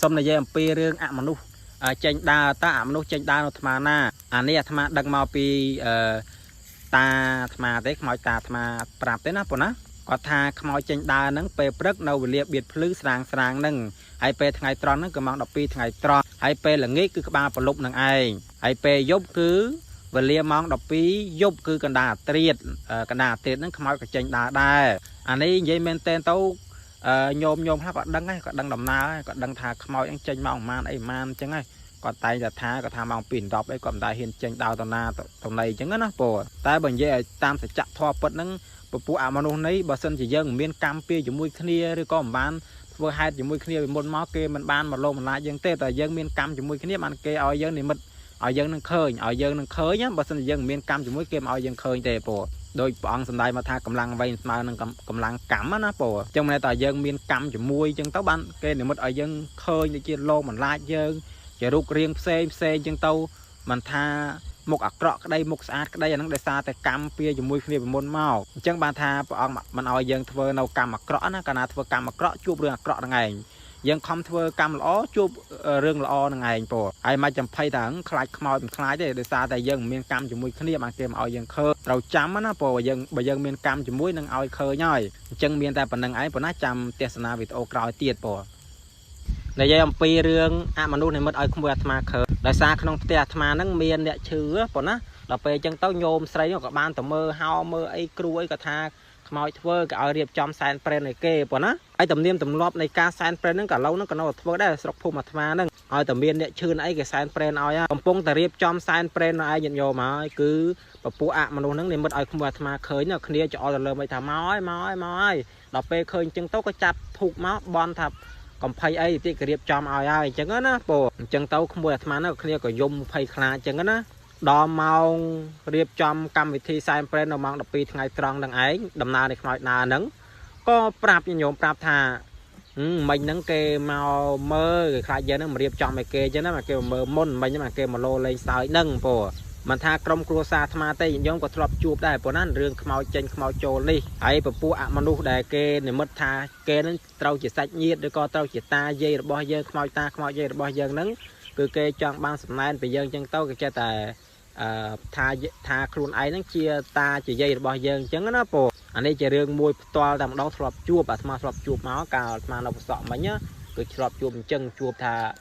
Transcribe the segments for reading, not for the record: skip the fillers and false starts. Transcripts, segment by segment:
សូមនិយាយអំពីរឿងអមនុស្សចេញដើរតើអមនុស្សចេញដើរនៅអាត្មាណាអានេះអាត្មាដឹកមកពីតាអាត្មាទេខ្មោចតាអាត្មាប្រាប់ទេណាប៉ុណ្ណាគាត់ថាខ្មោចចេញដើរហ្នឹងពេលព្រឹកនៅវេលាបៀតភ្លឺស្រាងស្រាងហ្នឹងហើយពេលថ្ងៃត្រង់ហ្នឹងគឺម៉ោង12ថ្ងៃត្រង់ហើយពេលល្ងាចគឺក្បាលប្រលប់នឹងឯងហើយពេលយប់គឺវេលាម៉ោង12យប់គឺកណ្ដាលអាត្រៀតកណ្ដាលអាត្រៀតហ្នឹងខ្មោចក៏ចេញដើរដែរអានេះនិយាយមែនតើទៅញោមញោមខ្លះក៏ដឹងដែរក៏ដឹងដំណើរក៏ដឹងថាខ្មោចហ្នឹងចេញម៉ោងប្រហែលអីប្រហែលអញ្ចឹងហើយគាត់តែងតែថាគាត់ថាម៉ោង2:10អីគាត់មិនដែលហ៊ានចេញដើរទៅណាទៅណីអញ្ចឹងណាពូតែបើនិយាយឲ្យតាមសច្ចធម៌ពិតហ្នឹងពពួកអមនុស្សនេះបើសិនជាយើងមិនមានកម្មពៀជាមួយគ្នាឬក៏មិនបានធ្វើហេតុជាមួយគ្នាពីមុនមកគេមិនបានមកលោមឡាចយើងទេតែយើងមានកម្មជាមួយគ្នាបានគេឲ្យយើងនិមិត្តឲ្យយើងនឹងឃើញឲ្យយើងនឹងឃើញបើសិនជាយើងមិនមានកម្មជាមួយគេមិនឲ្យយើងឃើញទេពូដោយព្រះអង្គសម្ដែងមកថាកម្លាំងអ្វីស្មើនឹងកម្លាំងកម្មណាពូអញ្ចឹងមិនតែយើងមានកម្មជាមួយអញ្ចឹងទៅបានគេនិមិត្តឲ្យយើងឃើញដូចជាលោមឡាចយើងជារូបរាងផ្សេងផ្សេងអញ្ចឹងទៅមិនថាមុខអាក្រក់ក្តីមុខស្អាតក្តីអានឹងដោយសារតែកម្មពៀជាមួយគ្នាពីមុនមកអញ្ចឹងបានថាព្រះអង្គមិនឲ្យយើងធ្វើនៅកម្មអាក្រក់ណាកាលណាធ្វើកម្មអាក្រក់ជួបរឿងអាក្រក់ហ្នឹងឯងយើងខំធ្វើកម្មល្អជួបរឿងល្អហ្នឹងឯងពូហើយមកចំភ័យថាខ្លាចខ្មោចមិនខ្លាចទេដោយសារតែយើងមិនមានកម្មជាមួយគ្នាបានគេមកឲ្យយើងឃើញត្រូវចាំណាពូយើងបើយើងមានកម្មជាមួយនឹងឲ្យឃើញហើយអញ្ចឹងមានតែប៉ុណ្្នឹងឯងប៉ុណ្ណាចាំទស្សនាវីដេអូក្រោយទៀតពូនិយាយអំពីរឿងអមនុស្សនិមិត្តឲ្យក្មួយអាត្មាឃើញដោយសារក្នុងផ្ទះអាត្មាហ្នឹងមានអ្នកឈឺប៉ុណ្ណាដល់ពេលអញ្ចឹងទៅញោមស្រីក៏បានទៅមើលហោមើលអីគ្រូអីក៏ថាខ្មោចធ្វើក៏ឲ្យរៀបចំសែនព្រេនឲ្យគេប៉ុណ្ណាហើយទំនៀមទម្លាប់នៃការសែនព្រេនហ្នឹងក៏ឡូវហ្នឹងក៏នៅតែធ្វើដែរស្រុកភូមិអាត្មាហ្នឹងឲ្យតែមានអ្នកឈឺអីគេសែនព្រេនឲ្យកំពុងតែរៀបចំសែនព្រេនឲ្យឯងញាតិញោមហើយគឺពពួកអមនុស្សហ្នឹងនិមិត្តឲ្យក្មួយអាត្មាឃើញគ្នាចោលទៅលើមិនថាមកហើយមកហើយមកហើយដល់ពេលឃើញអញ្ចឹងទៅក៏ចាប់ធូបមកបន់ថាកំភៃអីតិចក៏រៀបចំឲ្យហើយអញ្ចឹងណាពូអញ្ចឹងទៅក្មួយអាត្មាហ្នឹងគ្នាក៏យំភ័យខ្លាចអញ្ចឹងណាដល់ម៉ោងរៀបចំកម្មវិធីសែនព្រេននៅម៉ោង12ថ្ងៃត្រង់នឹងឯងដំណើរនៃខ្មោចដើរហ្នឹងក៏ប្រាប់ញោមប្រាប់ថាមិញហ្នឹងគេមកមើលគេខ្លាចយើងហ្នឹងមករៀបចំឲ្យគេអញ្ចឹងណាគេមកមើលមុនមិញហ្នឹងគេមកលោលេងសើចហ្នឹងពូមិនថាក្រុមគ្រួសារអាត្មាទេញោមក៏ធ្លាប់ជួបដែរព្រោះណារឿងខ្មោចចេញខ្មោចចូលនេះហើយពពួកអមនុស្សដែលគេនិមិត្តថាគេនឹងត្រូវជាសាច់ញាតិឬក៏ត្រូវជាតាយាយរបស់យើងខ្មោចតាខ្មោចយាយរបស់យើងហ្នឹងគឺគេចង់បានសំណែនពីយើងអញ្ចឹងទៅគេចេះតែថាខ្លួនឯងហ្នឹងជាតាជាយាយរបស់យើងអញ្ចឹងណាពូអានេះជារឿងមួយផ្ទាល់តែម្ដងធ្លាប់ជួបអាត្មាធ្លាប់ជួបមកកាលអាត្មានៅប្រសក់មិញគឺធ្លាប់ជួបអញ្ចឹងជួបថា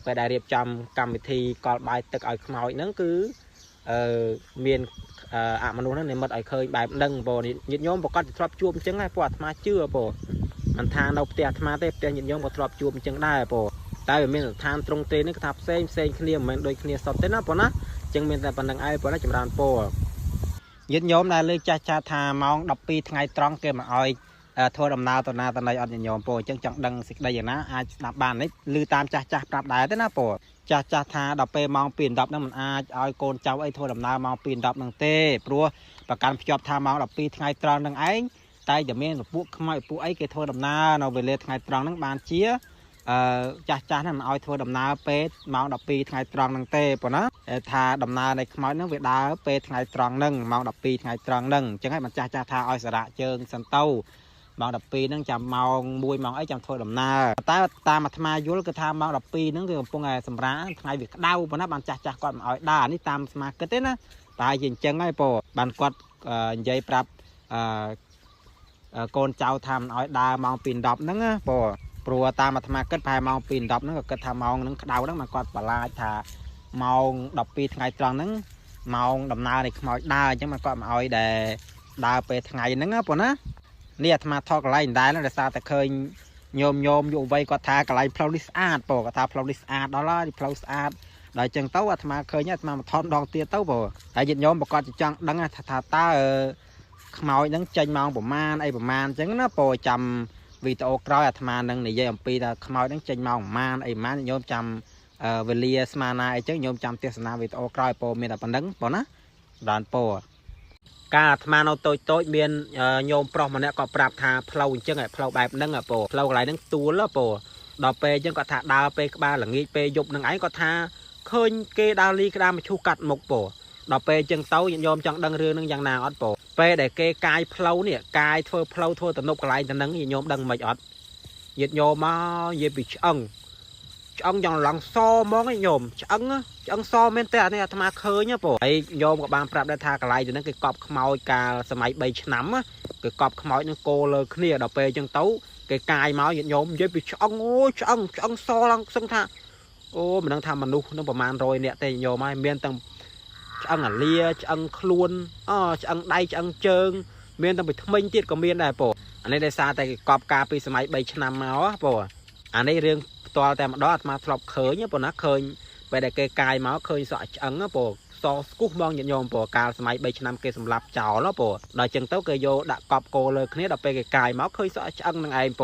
ពេលដែលរៀបចំកម្មវិធីកលបាយទឹកឲ្យខ្មោចហ្នឹងគឺមានអមនុស្សហ្នឹងនិមិត្តឲ្យឃើញបែបហ្នឹងពូញាតិញោមប្រកាសធ្លាប់ជួបអញ្ចឹងហើយពូអាត្មាជឿពូមិនថានៅផ្ទះអាត្មាទេផ្ទះញាតិញោមក៏ធ្លាប់ជួបអញ្ចឹងដែរពូតែវាមានស្ថានត្រង់ទេនេះគឺថាផ្សេងផ្សេងគ្នាមិនមែនដូចគ្នាសុទ្ធទេណាពូណាអញ្ចឹងមានតែប៉ុណ្្នឹងឯងពូណាចម្រើនពូញាតិញោមដែលលើកចាស់ចាស់ថាម៉ោង12ថ្ងៃត្រង់គេមកឲ្យធ្វើដំណើរទៅណាទៅណីអត់ញាតិញោមពូអញ្ចឹងចង់ដឹងសេចក្តីយ៉ាងណាអាចស្ដាប់បាននេះឮតាមចាស់ចាស់ប្រាប់ដែរទេណាពូចាស់ចាស់ថាដល់ពេលម៉ោង2:10ហ្នឹងមិនអាចឲ្យកូនចៅអីធ្វើដំណើរម៉ោង2:10ហ្នឹងទេព្រោះប្រកាន់ភ្ជាប់ថាម៉ោង12ថ្ងៃត្រង់ហ្នឹងឯងតែតែមានពពួកខ្មោចពួកអីគេធ្វើដំណើរនៅវេលាថ្ងៃត្រង់ហ្នឹងបានជាចាស់ចាស់ហ្នឹងមិនឲ្យធ្វើដំណើរពេលម៉ោង12ថ្ងៃត្រង់ហ្នឹងទេប៉ុណ្ណាថាដំណើរនៃខ្មោចហ្នឹងវាដើរពេលថ្ងៃត្រង់ហ្នឹងម៉ោង12ថ្ងៃត្រង់ហ្នឹងអញ្ចឹងហើយមិនចាស់ចាស់ថាឲ្យសារៈជើងសិនទៅម៉ោង12ហ្នឹងចាំម៉ោង1ម៉ោងអីចាំធ្វើដំណើរតែតាមអាត្មាយល់គឺថាម៉ោង12ហ្នឹងគឺកំពុងតែសម្រាកថ្ងៃវាក្តៅប៉ុណ្ណាបានចាស់ចាស់គាត់មិនឲ្យដើរនេះតាមសមាគិតទេណាតែជាអញ្ចឹងហើយពូបានគាត់និយាយប្រាប់កូនចៅថាមិនឲ្យដើរម៉ោង2:10ហ្នឹងណាពូព្រោះតាមអាត្មាគិតប្រហែលម៉ោង2:10ហ្នឹងក៏គិតថាម៉ោងហ្នឹងក្តៅហ្នឹងមកគាត់បន្លាចថាម៉ោង12ថ្ងៃត្រង់ហ្នឹងម៉ោងដំណើរនៃខ្មោចដើរអញ្ចឹងមកគាត់មិនឲ្យដែលដើរពេលថ្ងៃហ្នឹងណាពូណានេះអាត្មាថតកន្លែងដែរដោយសារតែឃើញញោមញោមយុវវ័យគាត់ថាកន្លែងផ្លូវនេះស្អាតពូគាត់ថាផ្លូវនេះស្អាតដល់ហើយផ្លូវស្អាតដល់អញ្ចឹងទៅអាត្មាឃើញអាត្មាមកថតម្ដងទៀតទៅពូហើយញាតិញោមប្រកាសចង់ដឹងថាតើខ្មោចហ្នឹងចេញម៉ោងប្រមាណអីប្រមាណអញ្ចឹងណាពូចាំវីដេអូក្រោយអាត្មានឹងនិយាយអំពីថាខ្មោចហ្នឹងចេញម៉ោងប្រមាណអីប្រមាណញោមចាំវេលាស្មាណាអីចឹងញោមចាំទស្សនាវីដេអូក្រោយពូមានតែប៉ុណ្្នឹងបងណាដល់ពូកាលអាត្មានៅតូចតូចមានញោមប្រុសម្នាក់ក៏ប្រាប់ថាផ្លូវអញ្ចឹងផ្លូវបែបហ្នឹងពូផ្លូវកន្លែងហ្នឹងទួលពូដល់ពេលអញ្ចឹងគាត់ថាដើរពេលក្បាលល្ងាចពេលយប់ហ្នឹងឯងគាត់ថាឃើញគេដើរលីក្តាមឈូសកាត់មុខពូដល់ពេលអញ្ចឹងទៅញោមចង់ដឹងរឿងហ្នឹងយ៉ាងណាអត់ពូពេលដែលគេកាយផ្លូវនេះកាយធ្វើផ្លូវធ្វើទំនប់កន្លែងទៅហ្នឹងញោមដឹងមិនអត់ញាតិញោមមកនិយាយពីឆ្អឹង ឆ្អឹងយ៉ាងឡងសហ្មងឯងញោមឆ្អឹងឆ្អឹងសមែនទេអានេះអាត្មាឃើញពហើយញោមក៏បានប្រាប់ដែរថាកន្លែងទៅហ្នឹងគេកប់ខ្មោចកាលសម័យ3ឆ្នាំគេកប់ខ្មោចនឹងគោលើគ្នាដល់ពេលអញ្ចឹងទៅគេកាយមកញាតិញោមនិយាយពីឆ្អឹងអូឆ្អឹងឆ្អឹងសឡើងសឹងថាអូមិនដឹងថាមនុស្សនឹងប្រហែល100នាក់ទេញោមហើយមានទាំងឆ្អឹងអាលាឆ្អឹងខ្លួនអឆ្អឹងដៃឆ្អឹងជើងមានទាំងពីថ្មិញទៀតក៏មានដែរពអានេះដោយសារតែគេកប់កាលពីសម័យ3ឆ្នាំមកពអានេះរឿងផ្ទាល់តែម្ដងអាត្មាធ្លាប់ឃើញប៉ុណ្ណាឃើញពេលដែលគេកាយមកឃើញសក់ឆ្អឹងពសស្គុះហ្មងញាតិញោមពកាលសម័យ3ឆ្នាំគេសម្លាប់ចោលពដល់ចឹងទៅគេយកដាក់កប់គោលើគ្នាដល់ពេលគេកាយមកឃើញសក់ឆ្អឹងនឹងឯងព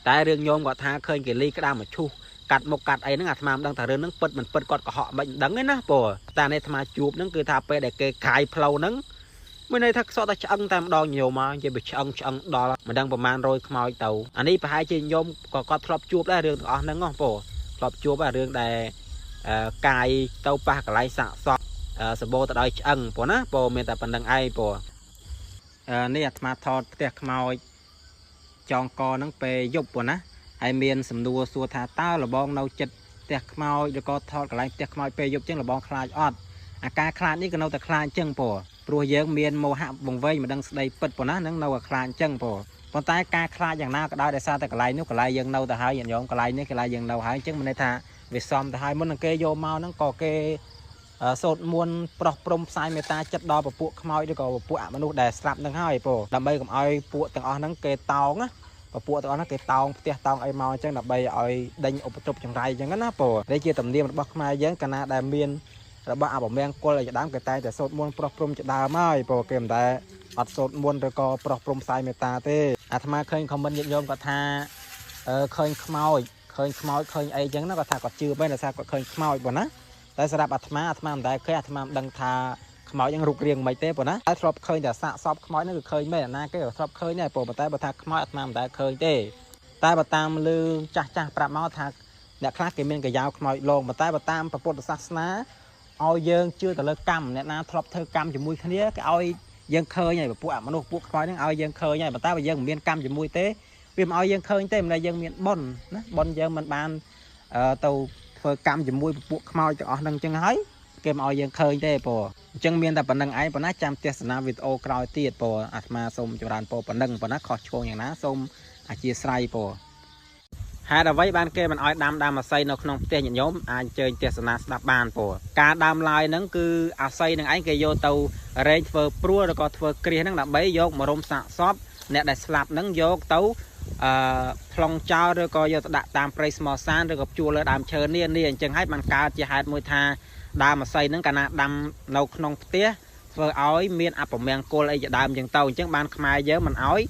តែរឿងញោមគាត់ថាឃើញគេលីក្តាមមកឈូសកាត់មុខកាត់អីហ្នឹងអាត្មាមិនដឹងថារឿងហ្នឹងពិតមិនពិតគាត់កុហកមិនដឹងទេណាពតែនេះអាត្មាជួបហ្នឹងគឺថាពេលដែលគេកាយផ្លូវហ្នឹងមានន័យថាខ្សត់តែឆ្អឹងតែម្ដងញោមមកនិយាយពីឆ្អឹងឆ្អឹងដល់មិនដឹងប្រមាណ100ខ្មោចទៅអានេះប្រហែលជាញោមក៏គាត់ធ្លាប់ជួបដែររឿងទាំងអស់ហ្នឹងហ៎ពធ្លាប់ជួបដែររឿងដែលកាយទៅប៉ះកន្លែងសាកសពសម្បូរទៅដោយឆ្អឹងពណាពមានតែប៉ុណ្្នឹងឯងពនេះអាត្មាថតផ្ទះខ្មោចចងកហ្នឹងពេលយប់ពណាហើយមានសំណួរសួរថាតើលបងនៅចិត្តផ្ទះខ្មោចឬក៏ថតកន្លែងផ្ទះខ្មោចពេលយប់ចឹងលបងខ្លាចអត់អាការខ្លាចនេះក៏នៅតែខ្លាចចឹងពព្រោះយើងមានមោហៈវង្វេងមិនដឹងស្ដីពិតប៉ុណ្ណានឹងនៅតែខ្លាចចឹងពប៉ុន្តែការខ្លាចយ៉ាងណាក៏ដោយដោយសារតែកន្លែងនោះកន្លែងយើងនៅទៅហើយញាតិញោមកន្លែងនេះកន្លែងយើងនៅហើយអញ្ចឹងមានន័យថាវាសមទៅហើយមុននឹងគេយកមកហ្នឹងក៏គេសូត្រមន្តប្រោះព្រំផ្សាយមេត្តាចិត្តដល់ពពួកខ្មោចឬក៏ពពួកអមនុស្សដែលស្លាប់នឹងហើយពដើម្បីកុំឲ្យពួកទាំងអស់ហ្នឹងគេតោងណាពពួកទាំងអស់ហ្នឹងគេតោងផ្ទះតោងអីមកអញ្ចឹងដើម្បីឲ្យដេញឧបទ្រពចង្រៃអញ្ចឹងណាពនេះជាទំនៀមរបស់ខ្មែរយើងកាលណាដែលមានរបស់អពមង្គលឲ្យដើមគេតែងតែសូត្រមន្តប្រោះព្រំជាដើមហើយព្រោះគេមិនដែលអត់សូត្រមន្តឬក៏ប្រោះព្រំផ្សាយមេត្តាទេអាត្មាឃើញខមមិនញាតិញោមគាត់ថាឃើញខ្មោចឃើញខ្មោចឃើញអីចឹងណាគាត់ថាគាត់ជឿមែនដោយសារគាត់ឃើញខ្មោចប៉ុណ្ណាតែសម្រាប់អាត្មាអាត្មាមិនដែលឃើញអាត្មាមិនដឹងថាខ្មោចហ្នឹងរូបរាងមិនទេប៉ុណ្ណាតែធ្លាប់ឃើញតែសាកសពខ្មោចហ្នឹងគឺឃើញមែនអាណាគេក៏ធ្លាប់ឃើញដែរព្រោះតែបើថាខ្មោចអាត្មាមិនដែលឃើញទេតែបើតាមឮចាស់ចាស់ប្រាប់មកថាអ្នកខ្លះគេមានកយ៉ាវខ្មោចលងតែបើតាមពុទ្ធសាសនាឲ្យយើងជឿទៅលើកម្មអ្នកណាធ្លាប់ធ្វើកម្មជាមួយគ្នាគេឲ្យយើងឃើញហើយពួកអមនុស្សពួកខ្មោចហ្នឹងឲ្យយើងឃើញហើយប៉ុន្តែបើយើងមិនមានកម្មជាមួយទេវាមិនឲ្យយើងឃើញទេមិនដែលយើងមានបុណ្យណាបុណ្យយើងមិនបានទៅធ្វើកម្មជាមួយពួកខ្មោចទាំងអស់ហ្នឹងអញ្ចឹងហើយគេមិនឲ្យយើងឃើញទេព្រោះអញ្ចឹងមានតែប៉ុណ្្នឹងឯងប៉ុណ្ណាចាំទស្សនាវីដេអូក្រោយទៀតព្រោះអាត្មាសូមចម្រើនពរប៉ុណ្្នឹងប៉ុណ្ណាខុសឆ្គងយ៉ាងណាសូមអធ្យាស្រ័យព្រោះហេតុអ្វីបានគេមិនឲ្យដាំដើមអាស័យនៅក្នុងផ្ទះញាតិញោមអាចអញ្ជើញទស្សនាស្ដាប់បានព្រោះការដើមឡាយហ្នឹងគឺអាស័យនឹងឯងគេយកទៅរែងធ្វើព្រួលឬក៏ធ្វើគ្រាសហ្នឹងដើម្បីយកមករំសាកសពអ្នកដែលស្លាប់ហ្នឹងយកទៅប្លង់ចោលឬក៏យកទៅដាក់តាមព្រៃស្មោសានឬក៏ជួលលើដើមឈើនេះនេះអញ្ចឹងហើយបានកើតជាហេតុមួយថាដើមអាស័យហ្នឹងកាលណាដាំនៅក្នុងផ្ទះធ្វើឲ្យមានអពមង្គលអីជាដើមអញ្ចឹងទៅអញ្ចឹងបានខ្មែរយើងមិនឲ្យ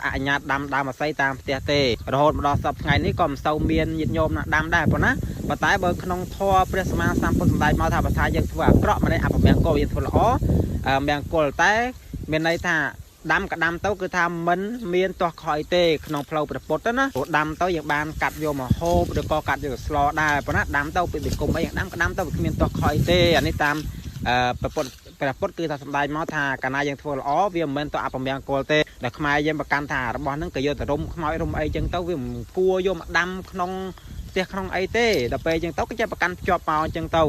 អនុញ្ញាតដាំដើមអាស័យតាមផ្ទះទេរហូតមកដល់សប្តាហ៍ថ្ងៃនេះក៏មិនសូវមានញាតិញោមណាដាំដែរប៉ុណ្ណាប៉ុន្តែបើក្នុងធម៌ព្រះសម្មាសម្ពុទ្ធសម្ដែងមកថាបើថាយើងធ្វើអាក្រក់មិនได้អពមង្គលយើងធ្វើល្អមង្គលតែមានន័យថាដាំក៏ដាំទៅគឺថាមិនមានទាស់ខុសអីទេក្នុងផ្លូវព្រះពុទ្ធណាព្រោះដាំទៅយើងបានកាត់យកមកហូបឬក៏កាត់យកទៅស្លដែរប៉ុណ្ណាដាំទៅពីបិគុំអីដាំក៏ដាំទៅវាគ្មានទាស់ខុសអីទេអានេះតាមព្រះពុទ្ធគឺថាសម្ដែងមកថាកាលណាយើងធ្វើល្អវាមិនមែនទៅអពមង្គលទេដែលខ្មែរយើងប្រកាន់ថារបស់ហ្នឹងក៏យកទៅរុំខ្មោចរុំអីចឹងទៅវាមិនគួរយកមកដាំក្នុងផ្ទះក្នុងអីទេដល់ពេលចឹងទៅគេចេះប្រកាន់ភ្ជាប់មកចឹងទៅ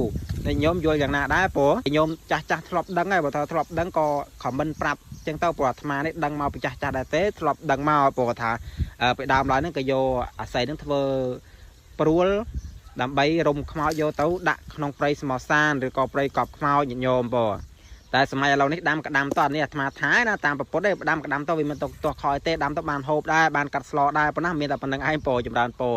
តែញោមយល់យ៉ាងណាដែរព្រោះញោមចាស់ចាស់ធ្លាប់ដឹងហើយបើថាធ្លាប់ដឹងក៏ខមមិនប្រាប់ចឹងទៅព្រោះអាត្មានេះដឹងមកពីចាស់ចាស់ដែរទេធ្លាប់ដឹងមកព្រោះថាពីដើមឡើយហ្នឹងក៏យកអាស័យហ្នឹងធ្វើព្រួលដើម្បីរុំខ្មោចយកទៅដាក់ក្នុងព្រៃស្មោសានឬក៏ព្រៃកប់ខ្មោចញោមព្រោះតែសម័យឥឡូវនេះដាំក្តាំតនេះអាត្មាថាណាតាមប្រពុតទេដាំក្តាំតវាមិនទៅទាស់ខ້ອຍទេដាំទៅបានហូបដែរបានកាត់ស្លដែរប៉ុណ្ណាមានតែប៉ុណ្្នឹងឯងពោចម្រើនពោ